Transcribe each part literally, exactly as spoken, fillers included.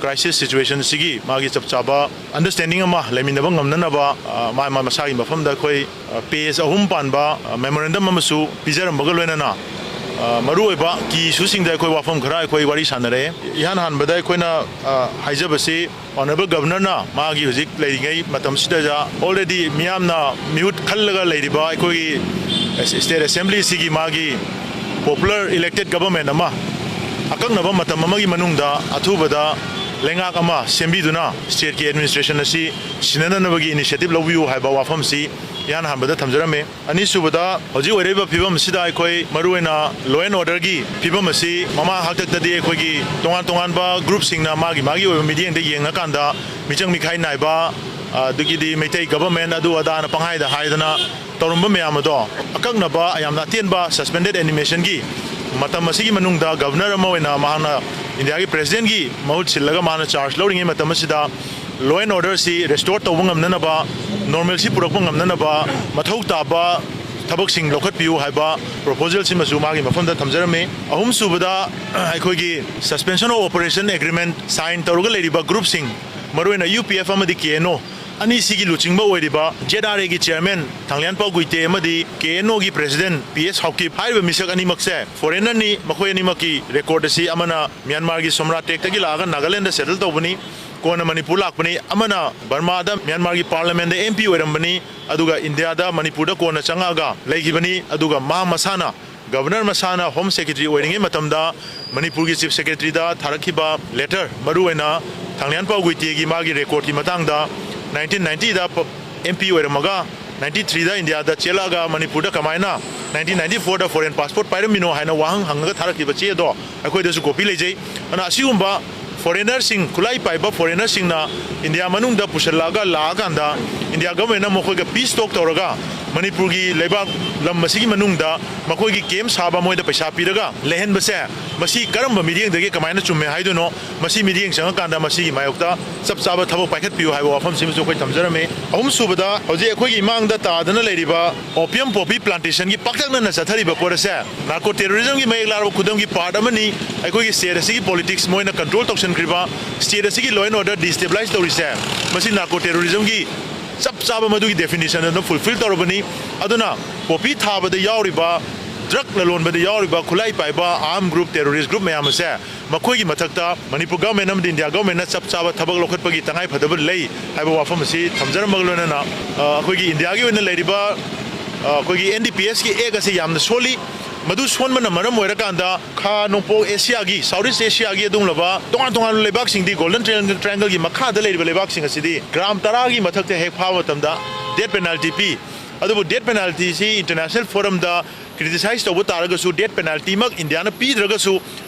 crisis situation ꯑꯁꯤꯒꯤ ꯃꯥꯒꯤ ꯆꯞ ꯆꯥꯕ understanding ꯑꯃ ꯂꯩꯃꯤꯟꯅꯕ ꯉꯝꯅꯅꯕ, ꯑ, ꯃꯥ, ꯃꯥ ꯃꯁꯥꯒꯤ ꯃꯐꯝꯗ ꯑꯩꯈꯣꯏ, ꯑ, page ꯑꯍꯨꯝ ꯄꯥꯟꯕ, ꯑ, memorandum ꯑꯃꯁꯨ ꯄꯤꯖꯔꯝꯕꯒ ꯂꯣꯏꯅꯅ, ꯑ, ꯃꯔꯨꯑꯣꯏꯕ key issueꯁꯤꯡꯗ ꯑꯩꯈꯣꯏ ꯋꯥꯐꯝ ꯈꯔ ꯑꯩꯈꯣꯏ ꯋꯥꯔꯤ ꯁꯥꯟꯅꯔꯛꯑꯦ꯫ ꯏꯍꯥꯟ ꯍꯥꯟꯕꯗ ꯑꯩꯈꯣꯏꯅ, ꯑ, ꯍꯥꯏꯖꯕꯁꯤ, Honourable Governorꯅ ꯃꯥꯒꯤ ꯍꯧꯖꯤꯛ ꯂꯩꯔꯤꯉꯩ ꯃꯇꯝꯁꯤꯗ already ꯃꯤꯌꯥꯝꯅ ꯃꯤꯍꯨꯠ ꯈꯜꯂꯒ ꯂꯩꯔꯤꯕ ꯑꯩꯈꯣꯏꯒꯤ state assembly ꯑꯁꯤꯒꯤ ꯃꯥꯒꯤ popular elected government ꯑꯃ ꯑꯀꯛꯅꯕ ꯃꯇꯝ ꯑꯃꯒꯤ ꯃꯅꯨꯡꯗ ꯑꯊꯨꯕꯗ ꯂꯩꯉꯥꯛ ꯑꯃ ꯁꯦꯝꯕꯤꯗꯨꯅ stateꯀꯤ administration ꯑꯁꯤ ꯁꯤꯟꯅꯅꯕꯒꯤ initiative ꯂꯧꯕꯤꯌꯨ ꯍꯥꯏꯕ ꯋꯥꯐꯝꯁꯤ ꯏꯍꯥꯟ ꯍꯥꯟꯕꯗ ꯊꯝꯖꯔꯝꯃꯤ꯫ ꯑꯅꯤꯁꯨꯕꯗ, ꯍꯧꯖꯤꯛ ꯑꯣꯏꯔꯛꯏꯕ ꯐꯤꯕꯝ ꯑꯁꯤꯗ ꯑꯩꯈꯣꯏ ꯃꯔꯨꯑꯣꯏꯅ law and orderꯒꯤ ꯐꯤꯕꯝ ꯑꯁꯤ ꯃꯃꯥꯡ ꯍꯥꯛꯇꯛꯇꯗꯤ ꯑꯩꯈꯣꯏꯒꯤ ꯇꯣꯉꯥꯟ ꯇꯣꯉꯥꯟꯕ groupꯁꯤꯡꯅ ꯃꯥꯒꯤ ꯃꯥꯒꯤ ꯑꯣꯏꯕ ꯃꯤꯠꯌꯦꯡꯗ ꯌꯦꯡꯉꯀꯥꯟꯗ ꯃꯤꯆꯪ ꯃꯤꯈꯥꯏ ꯅꯥꯏꯕ, ꯑꯗꯒꯤꯗꯤ ꯃꯩꯇꯩ government ꯑꯗꯨ ꯑꯗꯥꯅ ꯄꯪꯍꯥꯏꯗ ꯍꯥꯏꯗꯅ ꯇꯧꯔꯝꯕ ꯃꯌꯥꯝ ꯑꯗꯣ ꯑꯀꯛꯅꯕ ꯌꯥꯝꯅ ꯑꯇꯦꯟꯕ suspended animationꯒꯤ ꯃꯇꯝ ꯑꯁꯤꯒꯤ ꯃꯅꯨꯡꯗ governor ꯑꯃ ꯑꯣꯏꯅ ꯃꯍꯥꯛꯅ ꯏꯟꯗꯤꯌꯥꯒꯤ presidentꯒꯤ ꯃꯍꯨꯠ ꯁꯤꯜꯂꯒ ꯃꯍꯥꯛꯅ charge ꯂꯧꯔꯤꯉꯩ ꯃꯇꯝ ꯑꯁꯤꯗ law and orderꯁꯤ restore ꯇꯧꯕ ꯉꯝꯅꯅꯕ, normalcy ꯄꯨꯔꯛꯄ ꯉꯝꯅꯅꯕ ꯃꯊꯧ ꯇꯥꯕ ꯊꯕꯛꯁꯤꯡ ꯂꯧꯈꯠꯄꯤꯌꯨ ꯍꯥꯏꯕ proposalꯁꯤꯃꯁꯨ ꯃꯥꯒꯤ ꯃꯐꯝꯗ ꯊꯝꯖꯔꯝꯃꯤ꯫ ꯑꯍꯨꯝꯁꯨꯕꯗ, ꯑꯩꯈꯣꯏꯒꯤ suspension of operation agreement sign ꯇꯧꯔꯒ ꯂꯩꯔꯤꯕ groupꯁꯤꯡ, ꯃꯔꯨꯑꯣꯏꯅ UPF ꯑꯃꯗꯤ KNO ꯑꯅꯤꯁꯤꯒꯤ ꯂꯨꯆꯤꯡꯕ ꯑꯣꯏꯔꯤꯕ ZRAꯒꯤ chairman ꯊꯥꯡꯂꯤꯌꯥꯟꯄꯥꯎ ꯒꯨꯏꯇꯦ ꯑꯃꯗꯤ KNOꯒꯤ president PS ꯍꯥꯎꯀꯤꯞ ꯍꯥꯏꯔꯤꯕ ꯃꯤꯁꯛ ꯑꯅꯤꯃꯛꯁꯦ foreignerꯅꯤ꯫ ꯃꯈꯣꯏ ꯑꯅꯤꯃꯛꯀꯤ record ꯑꯁꯤ ꯑꯃꯅ ꯃ꯭ꯌꯥꯟꯃꯥꯔꯒꯤ ꯁꯣꯝꯔꯥꯇꯦꯛꯇꯒꯤ ꯂꯥꯛꯑꯒ ꯅꯥꯒꯥꯂꯦꯟꯗ settle ꯇꯧꯕꯅꯤ, ꯀꯣꯟꯅ ꯃꯅꯤꯄꯨꯔ ꯂꯥꯛꯄꯅꯤ꯫ ꯑꯃꯅ ꯕꯔꯃꯥꯗ ꯃ꯭ꯌꯥꯟꯃꯥꯔꯒꯤ parliamentꯗ MP ꯑꯣꯏꯔꯝꯕꯅꯤ, ꯑꯗꯨꯒ ꯏꯟꯗꯤꯌꯥꯗ ꯃꯅꯤꯄꯨꯔꯗ ꯀꯣꯟꯅ ꯆꯪꯉꯛꯑꯒ ꯂꯩꯈꯤꯕꯅꯤ꯫ ꯑꯗꯨꯒ ꯃꯍꯥꯛ ꯃꯁꯥꯅ, governor ꯃꯁꯥꯅ home secretary ꯑꯣꯏꯔꯤꯉꯩ ꯃꯇꯝꯗ ꯃꯅꯤꯄꯨꯔꯒꯤ chief secretaryꯗ ꯊꯥꯔꯛꯈꯤꯕ letter, ꯃꯔꯨꯑꯣꯏꯅ ꯊꯥꯡꯂꯤꯌꯥꯟꯄꯥꯎ ꯒꯨꯏꯇꯦꯒꯤ ꯃꯥꯒꯤ recordꯀꯤ ꯃꯇꯥꯡꯗ, nineteen ninetyꯗ ꯄ-, MP ꯑꯣꯏꯔꯝꯃꯒ ninety threeꯗ ꯏꯟꯗꯤꯌꯥꯗ ꯆꯦꯜꯂꯛꯑꯒ ꯃꯅꯤꯄꯨꯔꯗ ꯀꯃꯥꯏꯅ nineteen ninety fourꯗ foreign passport ꯄꯥꯏꯔꯝꯃꯤꯅꯣ ꯍꯥꯏꯅ ꯋꯥꯍꯪ ꯍꯪꯉꯒ ꯊꯥꯔꯛꯈꯤꯕ ꯆꯦ ꯑꯗꯣ ꯑꯩꯈꯣꯏꯗꯁꯨ copy ꯂꯩꯖꯩ꯫ ꯑꯗꯨꯅ ꯑꯁꯤꯒꯨꯝꯕ foreignerꯁꯤꯡ, ꯈꯨꯠꯂꯥꯏ ꯄꯥꯏꯕ foreignerꯁꯤꯡꯅ ꯏꯟꯗꯤꯌꯥ ꯃꯅꯨꯡꯗ ꯄꯨꯁꯤꯜꯂꯛꯑꯒ ꯂꯥꯛꯑꯀꯥꯟꯗ ꯏꯟꯗꯤꯌꯥ governmentꯅ ꯃꯈꯣꯏꯒ peace talk ꯇꯧꯔꯒ ꯃꯅꯤꯄꯨꯔꯒꯤ ꯂꯩꯕꯥꯛ ꯂꯝ ꯑꯁꯤꯒꯤ ꯃꯅꯨꯡꯗ ꯃꯈꯣꯏꯒꯤ ꯀꯦꯝ ꯁꯥꯕ ꯃꯣꯏꯗ ꯄꯩꯁꯥ ꯄꯤꯔꯒ ꯂꯩꯍꯟꯕꯁꯦ, ꯃꯁꯤ ꯀꯔꯝꯕ ꯃꯤꯠꯌꯦꯡꯗꯒꯤ ꯀꯃꯥꯏꯅ ꯆꯨꯝꯃꯦ ꯍꯥꯏꯗꯣꯏꯅꯣ? ꯃꯁꯤ ꯃꯤꯠꯌꯦꯡ ꯆꯪꯉꯀꯥꯟꯗ ꯃꯁꯤꯒꯤ ꯃꯥꯌꯣꯛꯇ ꯆꯞ ꯆꯥꯕ ꯊꯕꯛ ꯄꯥꯏꯈꯠꯄꯤꯌꯨ ꯍꯥꯏꯕ ꯋꯥꯐꯝꯁꯤꯃꯁꯨ ꯑꯩꯈꯣꯏ ꯊꯝꯖꯔꯝꯃꯤ꯫ ꯑꯍꯨꯝꯁꯨꯕꯗ, ꯍꯧꯖꯤꯛ ꯑꯩꯈꯣꯏꯒꯤ ꯏꯃꯥꯡꯗ ꯇꯥꯗꯅ ꯂꯩꯔꯤꯕ opium poppy plantationꯒꯤ ꯄꯥꯛꯇꯛꯅꯅ ꯆꯠꯊꯔꯤꯕ ꯄꯣꯠ ꯑꯁꯦ narco terrorismꯒꯤ ꯃꯌꯦꯛ ꯂꯥꯔꯕ ꯈꯨꯗꯝꯒꯤ part ꯑꯃꯅꯤ꯫ ꯑꯩꯈꯣꯏꯒꯤ state ꯑꯁꯤꯒꯤ politics ꯃꯣꯏꯅ control ꯇꯧꯁꯤꯟꯈ꯭ꯔꯤꯕ, state ꯑꯁꯤꯒꯤ law and order destabilize ꯇꯧꯔꯤꯁꯦ, ꯃꯁꯤ narco terrorismꯒꯤ ꯆꯞ ꯆꯥꯕ ꯃꯗꯨꯒꯤ definition ꯑꯗꯨ fulfil ꯇꯧꯔꯕꯅꯤ꯫ ꯑꯗꯨꯅ poppy ꯊꯥꯕꯗ ꯌꯥꯎꯔꯤꯕ, drug ꯂꯂꯣꯟꯕꯗ ꯌꯥꯎꯔꯤꯕ, ꯈꯨꯠꯂꯥꯏ ꯄꯥꯏꯕ armed group, terrorist group ꯃꯌꯥꯝ ꯑꯁꯦ, ꯃꯈꯣꯏꯒꯤ ꯃꯊꯛꯇ ꯃꯅꯤꯄꯨꯔ government ꯑꯃꯗꯤ India governmentꯅ ꯆꯞ ꯆꯥꯕ ꯊꯕꯛ ꯂꯧꯈꯠꯄꯒꯤ ꯇꯉꯥꯏ ꯐꯗꯕ ꯂꯩ ꯍꯥꯏꯕ ꯋꯥꯐꯝ ꯑꯁꯤ ꯊꯝꯖꯔꯝꯕꯒ ꯂꯣꯏꯅꯅ, ꯑ, ꯑꯩꯈꯣꯏꯒꯤ Indiaꯒꯤ ꯑꯣꯏꯅ ꯂꯩꯔꯤꯕ, ꯑ, ꯑꯩꯈꯣꯏꯒꯤ NDPSꯀꯤ act ꯑꯁꯤ ꯌꯥꯝꯅ ꯁꯣꯜꯂꯤ꯫ ꯃꯗꯨ ꯁꯣꯟꯕꯅ ꯃꯔꯝ ꯑꯣꯏꯔꯀꯥꯟꯗ ꯈꯥ ꯅꯣꯡꯄꯣꯛ Asiaꯒꯤ, South East Asiaꯒꯤ ꯑꯗꯨꯒꯨꯝꯂꯕ ꯇꯣꯉꯥꯟ ꯇꯣꯉꯥꯟꯕ ꯂꯩꯕꯥꯛꯁꯤꯡꯗꯤ Golden Triangle, Triangleꯒꯤ ꯃꯈꯥꯗ ꯂꯩꯔꯤꯕ ꯂꯩꯕꯥꯛꯁꯤꯡ ꯑꯁꯤꯗꯤ gram ꯇꯔꯥꯒꯤ ꯃꯊꯛꯇ ꯍꯦꯛ ꯐꯥꯕ ꯃꯇꯝꯗ death penalty ꯄꯤ꯫ ꯑꯗꯨꯕꯨ death penaltyꯁꯤ international forumꯗ criticize ꯇꯧꯕ ꯇꯥꯔꯒꯁꯨ, death penaltyꯃꯛ Indiaꯅ ꯄꯤꯗ꯭ꯔꯒꯁꯨ,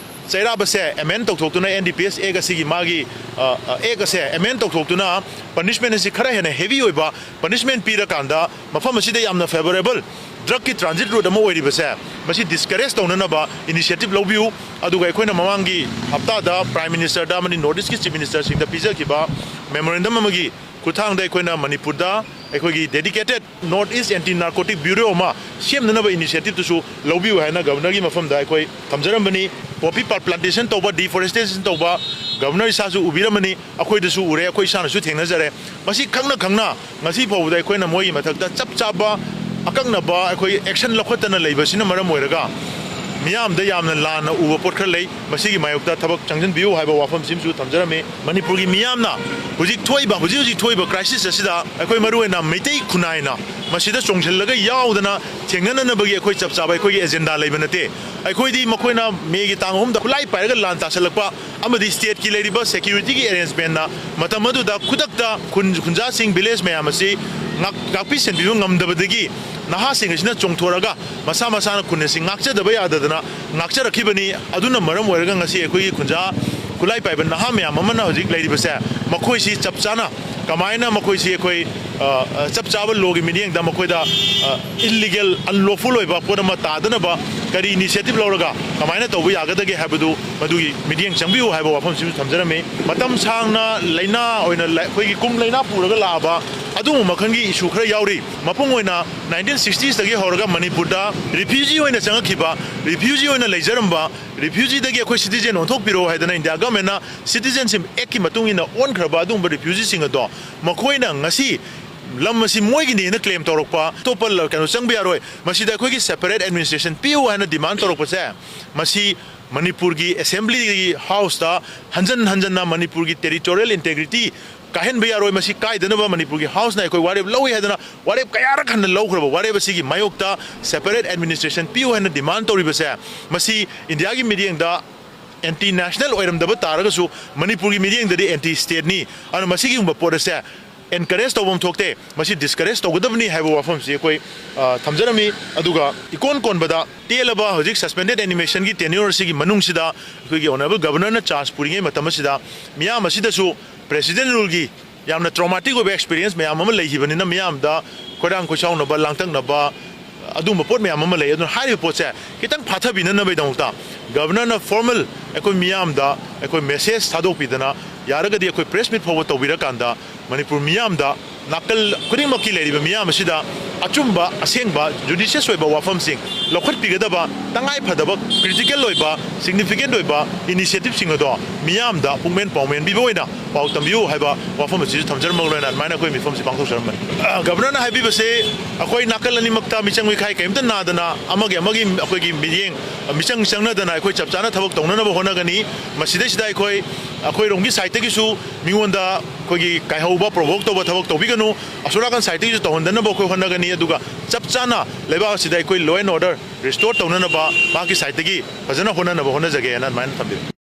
ꯆꯩꯔꯥꯛ ꯑꯁꯦ amend ꯇꯧꯊꯣꯛꯇꯨꯅ NDPS act ꯑꯁꯤꯒꯤ ꯃꯥꯒꯤ, ꯑ, ꯑ, act ꯑꯁꯦ amend ꯇꯧꯊꯣꯛꯇꯨꯅ punishment ꯑꯁꯤ ꯈꯔ ꯍꯦꯟꯅ heavy ꯑꯣꯏꯕ punishment ꯄꯤꯔꯀꯥꯟꯗ, ꯃꯐꯝ ꯑꯁꯤꯗ ꯌꯥꯝꯅ favourable drugꯀꯤ transit route ꯑꯃ ꯑꯣꯏꯔꯤꯕꯁꯦ, ꯃꯁꯤ discourage ꯇꯧꯅꯅꯕ initiative ꯂꯧꯕꯤꯌꯨ꯫ ꯑꯗꯨꯒ ꯑꯩꯈꯣꯏꯅ ꯃꯃꯥꯡꯒꯤ ꯍꯞꯇꯥꯗ Prime Ministerꯗ ꯑꯃꯗꯤ North Eastꯀꯤ Chief Ministerꯁꯤꯡꯗ ꯄꯤꯖꯈꯤꯕ memorandum ꯑꯃꯒꯤ ꯈꯨꯠꯊꯥꯡꯗ ꯑꯩꯈꯣꯏꯅ ꯃꯅꯤꯄꯨꯔꯗ ꯑꯩꯈꯣꯏꯒꯤ dedicated North East Anti Narcotic Bureau ꯑꯃ ꯁꯦꯝꯅꯅꯕ initiativeꯇꯨꯁꯨ ꯂꯧꯕꯤꯌꯨ ꯍꯥꯏꯅ Governorꯒꯤ ꯃꯐꯝꯗ ꯑꯩꯈꯣꯏ ꯊꯝꯖꯔꯝꯕꯅꯤ꯫ Poppy plantation ꯇꯧꯕ, deforestation ꯇꯧꯕ Governor ꯏꯁꯥꯁꯨ ꯎꯕꯤꯔꯝꯃꯅꯤ, ꯑꯩꯈꯣꯏꯗꯁꯨ ꯎꯔꯦ, ꯑꯩꯈꯣꯏ ꯏꯁꯥꯅꯁꯨ ꯊꯦꯡꯅꯖꯔꯦ꯫ ꯃꯁꯤ ꯈꯪꯅ ꯈꯪꯅ ꯉꯁꯤ ꯐꯥꯎꯕꯗ ꯑꯩꯈꯣꯏꯅ ꯃꯣꯏꯒꯤ ꯃꯊꯛꯇ ꯆꯞ ꯆꯥꯕ ꯑꯀꯛꯅꯕ ꯑꯩꯈꯣꯏ action ꯂꯧꯈꯠꯇꯅ ꯂꯩꯕꯁꯤꯅ ꯃꯔꯝ ꯑꯣꯏꯔꯒ ꯃꯤꯌꯥꯝꯗ ꯌꯥꯝꯅ ꯂꯥꯟꯅ ꯎꯕ ꯄꯣꯠ ꯈꯔ ꯂꯩ꯫ ꯃꯁꯤꯒꯤ ꯃꯥꯌꯣꯛꯇ ꯊꯕꯛ ꯆꯪꯁꯤꯟꯕꯤꯌꯨ ꯍꯥꯏꯕ ꯋꯥꯐꯝꯁꯤꯃꯁꯨ ꯊꯝꯖꯔꯝꯃꯤ꯫ ꯃꯅꯤꯄꯨꯔꯒꯤ ꯃꯤꯌꯥꯝꯅ ꯍꯧꯖꯤꯛ ꯊꯣꯛꯏꯕ, ꯍꯧꯖꯤꯛ ꯍꯧꯖꯤꯛ ꯊꯣꯛꯏꯕ crisis ꯑꯁꯤꯗ ꯑꯩꯈꯣꯏ ꯃꯔꯨꯑꯣꯏꯅ ꯃꯩꯇꯩ ꯈꯨꯟꯅꯥꯏꯅ ꯃꯁꯤꯗ ꯆꯣꯡꯁꯤꯜꯂꯒ ꯌꯥꯎꯗꯅ ꯊꯦꯡꯅꯅꯅꯕꯒꯤ ꯑꯩꯈꯣꯏ ꯆꯞ ꯆꯥꯕ ꯑꯩꯈꯣꯏꯒꯤ agenda ꯂꯩꯕ ꯅꯠꯇꯦ꯫ ꯑꯩꯈꯣꯏꯗꯤ ꯃꯈꯣꯏꯅ ꯃꯦꯒꯤ ꯇꯥꯡ ꯑꯍꯨꯝꯗ ꯈꯨꯠꯂꯥꯏ ꯄꯥꯏꯔꯒ ꯂꯥꯟ ꯇꯥꯁꯜꯂꯛꯄ ꯑꯃꯗꯤ stateꯀꯤ ꯂꯩꯔꯤꯕ securityꯒꯤ arrangementꯅ ꯃꯇꯝ ꯑꯗꯨꯗ ꯈꯨꯗꯛꯇ ꯈꯨꯟ, ꯈꯨꯟꯖꯥꯁꯤꯡ, village ꯃꯌꯥꯝ ꯑꯁꯤ ꯉꯥꯛ-, ꯉꯥꯛꯄꯤ ꯁꯦꯟꯕꯤꯕ ꯉꯝꯗꯕꯗꯒꯤ ꯅꯍꯥꯁꯤꯡ ꯑꯁꯤꯅ ꯆꯣꯡꯊꯣꯔꯒ ꯃꯁꯥ ꯃꯁꯥꯅ ꯈꯨꯟ ꯑꯁꯤ ꯉꯥꯛꯆꯗꯕ ꯌꯥꯗꯗꯅ ꯉꯥꯛꯆꯔꯛꯈꯤꯕꯅꯤ꯫ ꯑꯗꯨꯅ ꯃꯔꯝ ꯑꯣꯏꯔꯒ ꯉꯁꯤ ꯑꯩꯈꯣꯏꯒꯤ ꯈꯨꯟꯖꯥ ꯈꯨꯠꯂꯥꯏ ꯄꯥꯏꯕ ꯅꯍꯥ ꯃꯌꯥꯝ ꯑꯃꯅ ꯍꯧꯖꯤꯛ ꯂꯩꯔꯤꯕꯁꯦ, ꯃꯈꯣꯏꯁꯤ ꯆꯞ ꯆꯥꯅ ꯀꯃꯥꯏꯅ ꯃꯈꯣꯏꯁꯤ ꯑꯩꯈꯣꯏ, ꯑ, ꯑ, ꯆꯞ ꯆꯥꯕ ꯂꯣꯒꯤ ꯃꯤꯠꯌꯦꯡꯗ ꯃꯈꯣꯏꯗ, ꯑ, ꯏꯜꯂꯤꯒꯦꯜ, ꯑꯟꯂꯣꯐꯨꯜ ꯑꯣꯏꯕ ꯄꯣꯠ ꯑꯃ ꯇꯥꯗꯅꯕ ꯀꯔꯤ ꯏꯅꯤꯁꯤꯌꯦꯇꯤꯚ ꯂꯧꯔꯒ ꯀꯃꯥꯏꯅ ꯇꯧꯕ ꯌꯥꯒꯗꯒꯦ ꯍꯥꯏꯕꯗꯨ ꯃꯗꯨꯒꯤ ꯃꯤꯠꯌꯦꯡ ꯆꯪꯕꯤꯌꯨ ꯍꯥꯏꯕ ꯋꯥꯐꯝꯁꯤꯁꯨ ꯊꯝꯖꯔꯝꯃꯤ꯫ ꯃꯇꯝ ꯁꯥꯡꯅ ꯂꯥꯏꯅꯥ ꯑꯣꯏꯅ ꯂꯥꯏ-, ꯑꯩꯈꯣꯏꯒꯤ ꯀꯨꯝ ꯂꯥꯏꯅꯥ ꯄꯨꯔꯒ ꯂꯥꯛꯑꯕ ꯑꯗꯨꯒꯨꯝꯕ ꯃꯈꯜꯒꯤ ꯏꯁꯨ ꯈꯔ ꯌꯥꯎꯔꯤ꯫ ꯃꯄꯨꯡ ꯑꯣꯏꯅ ꯅꯥꯏꯟꯇꯤꯟ ꯁꯤꯛꯁꯇꯤꯁꯇꯒꯤ ꯍꯧꯔꯒ ꯃꯅꯤꯄꯨꯔꯗ ꯔꯤꯐ꯭ꯌꯨꯖꯤ ꯑꯣꯏꯅ ꯆꯪꯉꯛꯈꯤꯕ, ꯔꯤꯐ꯭ꯌꯨꯖꯤ ꯑꯣꯏꯅ ꯂꯩꯖꯔꯝꯕ, ꯔꯤꯐ꯭ꯌꯨꯖꯤꯗꯒꯤ ꯑꯩꯈꯣꯏ ꯁꯤꯇꯤꯖꯦꯟ ꯑꯣꯟꯊꯣꯛꯄꯤꯔꯛꯑꯣ ꯍꯥꯏꯗꯅ ꯏꯟꯗꯤꯌꯥ ꯒꯃꯦꯟꯅ ꯁꯤꯇꯤꯖꯦꯟꯁꯤꯞ ꯑꯦꯛꯀꯤ ꯃꯇꯨꯡ ꯏꯟꯅ ꯑꯣꯟꯈ꯭ꯔꯕ ꯑꯗꯨꯒꯨꯝꯕ ꯔꯤꯐ꯭ꯌꯨꯖꯤꯁꯤꯡ ꯑꯗꯣ ꯃꯈꯣꯏꯅ ꯉꯁꯤ ꯂꯝ ꯑꯁꯤ ꯃꯣꯏꯒꯤꯅꯦꯅ ꯀ꯭ꯂꯦꯝ ꯇꯧꯔꯛꯄ, ꯑꯇꯣꯞꯄ ꯂ-, ꯀꯩꯅꯣ ꯆꯪꯕ ꯌꯥꯔꯣꯏ, ꯃꯁꯤꯗ ꯑꯩꯈꯣꯏꯒꯤ ꯁꯦꯄꯔꯦꯠ ꯑꯦꯗꯃꯤꯅꯤꯁꯇ꯭ꯔꯦꯁꯟ ꯄꯤꯌꯨ ꯍꯥꯏꯅ ꯗꯤꯃꯥꯟ ꯇꯧꯔꯛꯄꯁꯦ, ꯃꯁꯤ ꯃꯅꯤꯄꯨꯔꯒꯤ ꯑꯦꯁꯦꯝꯕ꯭ꯂꯤꯒꯤ ꯍꯥꯎꯁꯇ ꯍꯟꯖꯟ ꯍꯟꯖꯟꯅ ꯃꯅꯤꯄꯨꯔꯒꯤ ꯇꯦꯔꯤꯇꯣꯔꯤꯌꯦꯜ ꯏꯟꯇꯦꯒ꯭ꯔꯤꯇꯤ ꯀꯥꯏꯍꯟꯕ ꯌꯥꯔꯣꯏ, ꯃꯁꯤ ꯀꯥꯏꯗꯅꯕ ꯃꯅꯤꯄꯨꯔꯒꯤ ꯍꯥꯎꯁꯅ ꯑꯩꯈꯣꯏ ꯋꯥꯔꯦꯞ ꯂꯧꯏ ꯍꯥꯏꯗꯅ ꯋꯥꯔꯦꯞ ꯀꯌꯥꯔꯛ ꯍꯟꯅ ꯂꯧꯈ꯭ꯔꯕ ꯋꯥꯔꯦꯞ ꯑꯁꯤꯒꯤ ꯃꯥꯌꯣꯛꯇ ꯁꯦꯄꯔꯦꯠ ꯑꯦꯗꯃꯤꯅꯤꯁꯇ꯭ꯔꯦꯁꯟ ꯄꯤꯌꯨ ꯍꯥꯏꯅ ꯗꯤꯃꯥꯟ ꯇꯧꯔꯤꯕꯁꯦ, ꯃꯁꯤ ꯏꯟꯗꯤꯌꯥꯒꯤ ꯃꯤꯠꯌꯦꯡꯗ ꯑꯦꯟꯇꯤ ꯅꯦꯁꯅꯦꯜ ꯑꯣꯏꯔꯝꯗꯕ ꯇꯥꯔꯒꯁꯨ ꯃꯅꯤꯄꯨꯔꯒꯤ ꯃꯤꯠꯌꯦꯡꯗꯗꯤ ꯑꯦꯟꯇꯤ ꯁ꯭ꯇꯦꯠꯅꯤ꯫ ꯑꯗꯨꯅ ꯃꯁꯤꯒꯨꯝꯕ ꯄꯣꯠ ꯑꯁꯦ ꯑꯦꯟꯀꯔꯦꯖ ꯇꯧꯐꯝ ꯊꯣꯛꯇꯦ, ꯃꯁꯤ ꯗꯤꯁꯀꯔꯦꯖ ꯇꯧꯒꯗꯕꯅꯤ ꯍꯥꯏꯕ ꯋꯥꯐꯝꯁꯤ ꯑꯩꯈꯣꯏ, ꯑ, ꯊꯝꯖꯔꯝꯃꯤ꯫ ꯑꯗꯨꯒ ꯏꯀꯣꯟ ꯀꯣꯟꯕꯗ ꯇꯦꯜꯂꯕ ꯍꯧꯖꯤꯛ ꯁꯁꯄꯦꯟꯗꯦꯗ ꯑꯦꯅꯤꯃꯦꯁꯟꯒꯤ ꯇꯦꯅ꯭ꯌꯨꯔ ꯑꯁꯤꯒꯤ ꯃꯅꯨꯡꯁꯤꯗ ꯑꯩꯈꯣꯏꯒꯤ ꯑꯣꯅꯔꯦꯕꯜ ꯒꯕꯔꯅꯔꯅ ꯆꯥꯟꯁ ꯄꯨꯔꯤꯉꯩ ꯃꯇꯝ ꯑꯁꯤꯗ ꯃꯤꯌꯥꯝ ꯑꯁꯤꯗꯁꯨ ꯄ꯭ꯔꯦꯁꯤꯗꯦꯟ ꯔꯨꯜꯒꯤ ꯌꯥꯝꯅ ꯇ꯭ꯔꯣꯃꯥꯇꯤꯛ ꯑꯣꯏꯕ ꯑꯦꯛꯁꯄꯤꯔꯤꯌꯦꯟꯁ ꯃꯌꯥꯝ ꯑꯃ ꯂꯩꯈꯤꯕꯅꯤꯅ ꯃꯤꯌꯥꯝꯗ ꯈꯣꯏꯔꯥꯡ ꯈꯣꯏꯁꯥꯎꯅꯕ, ꯂꯥꯡꯇꯛꯅꯕ, ꯑꯗꯨꯒꯨꯝꯕ ꯄꯣꯠ ꯃꯌꯥꯝ ꯑꯃ ꯂꯩ꯫ ꯑꯗꯨꯅ ꯍꯥꯏꯔꯤꯕ ꯄꯣꯠꯁꯦ ꯈꯤꯇꯪ ꯐꯥꯊꯕꯤꯅꯅꯕꯒꯤꯗꯃꯛꯇ ꯒꯕꯔꯅꯔꯅ ꯐꯣꯔꯃꯦꯜ ꯑꯩꯈꯣꯏ ꯃꯤꯌꯥꯝꯗ ꯑꯩꯈꯣꯏ ꯃꯦꯁꯦꯖ ꯊꯥꯗꯣꯛꯄꯤꯗꯅ, ꯌꯥꯔꯒꯗꯤ ꯑꯩꯈꯣꯏ ꯄ꯭ꯔꯦꯁ ꯃꯤꯠ ꯐꯥꯎꯕ ꯇꯧꯕꯤꯔꯀꯥꯟꯗ ꯃꯅꯤꯄꯨꯔ ꯃꯤꯌꯥꯝꯗ, ꯅꯥꯀꯜ ꯈꯨꯗꯤꯡꯃꯛꯀꯤ ꯂꯩꯔꯤꯕ ꯃꯤꯌꯥꯝ ꯑꯁꯤꯗ ꯑꯆꯨꯝꯕ, ꯑꯁꯦꯡꯕ, ꯖꯨꯗꯤꯁꯤꯌꯁ ꯑꯣꯏꯕ ꯋꯥꯐꯝꯁꯤꯡ ꯂꯧꯈꯠꯄꯤꯒꯗꯕ, ꯇꯉꯥꯏ ꯐꯗꯕ, ꯀ꯭ꯔꯤꯇꯤꯀꯦꯜ ꯑꯣꯏꯕ, ꯁꯤꯒꯅꯤꯐꯤꯀꯦꯟꯠ ꯑꯣꯏꯕ ꯏꯅꯤꯁꯤꯌꯦꯇꯤꯚꯁꯤꯡ ꯑꯗꯣ ꯃꯤꯌꯥꯝꯗ ꯄꯨꯛꯃꯦꯟ ꯄꯥꯎꯃꯦꯟ ꯄꯤꯕ ꯑꯣꯏꯅ ꯄꯥꯎ ꯇꯝꯕꯤꯌꯨ ꯍꯥꯏꯕ ꯋꯥꯐꯝ ꯑꯁꯤꯁꯨ ꯊꯝꯖꯔꯝꯃꯒ ꯂꯣꯏꯅꯅ ꯑꯗꯨꯃꯥꯏꯅ ꯑꯩꯈꯣꯏ ꯃꯤꯐꯝꯁꯤ ꯄꯥꯡꯊꯣꯛꯆꯔꯝꯕꯅꯤ꯫ ꯑ, ꯒꯕꯔꯅꯔꯅ ꯍꯥꯏꯕꯤꯕꯁꯦ ꯑꯩꯈꯣꯏ ꯅꯥꯀꯜ ꯑꯅꯤꯃꯛꯇ ꯃꯤꯆꯪ ꯃꯤꯈꯥꯏ ꯀꯔꯤꯝꯇ ꯅꯥꯗꯅ ꯑꯃꯒꯤ ꯑꯃꯒꯤ ꯑꯩꯈꯣꯏꯒꯤ ꯃꯤꯠꯌꯦꯡ, ꯃꯤꯆꯪ ꯆꯪꯅꯗꯅ ꯑꯩꯈꯣꯏ ꯆꯞ ꯆꯥꯅ ꯊꯕꯛ ꯇꯧꯅꯅꯕ ꯍꯣꯠꯅꯒꯅꯤ꯫ ꯃꯁꯤꯗꯩꯁꯤꯗ ꯑꯩꯈꯣꯏ, ꯑꯩꯈꯣꯏꯔꯣꯝꯒꯤ ꯁꯥꯏꯠꯇꯒꯤꯁꯨ ꯃꯤꯉꯣꯟꯗ ꯑꯩꯈꯣꯏꯒꯤ ꯀꯥꯏꯍꯧꯕ, ꯄ꯭ꯔꯣꯚꯣꯛ ꯇꯧꯕ ꯊꯕꯛ ꯇꯧꯕꯤꯒꯅꯨ, ꯑꯁꯣꯝ ꯅꯥꯀꯟ ꯁꯥꯏꯠꯇꯒꯤꯁꯨ ꯇꯧꯍꯟꯗꯅꯕ ꯑꯩꯈꯣꯏ ꯍꯣꯠꯅꯒꯅꯤ꯫ ꯑꯗꯨꯒ ꯆꯞ ꯆꯥꯅ ꯂꯩꯕꯥꯛ ꯑꯁꯤꯗ ꯑꯩꯈꯣꯏ ꯂꯣ ꯑꯦꯟ ꯑꯣꯔꯗꯔ ꯔꯤꯁꯇꯣꯔ ꯇꯧꯅꯅꯕ ꯃꯍꯥꯛꯀꯤ ꯁꯥꯏꯠꯇꯒꯤ ꯐꯖꯅ ꯍꯣꯠꯅꯅꯕ ꯍꯣꯠꯅꯖꯒꯦꯅ ꯑꯗꯨꯃꯥꯏꯅ ꯊꯝꯕꯤꯔꯦ꯫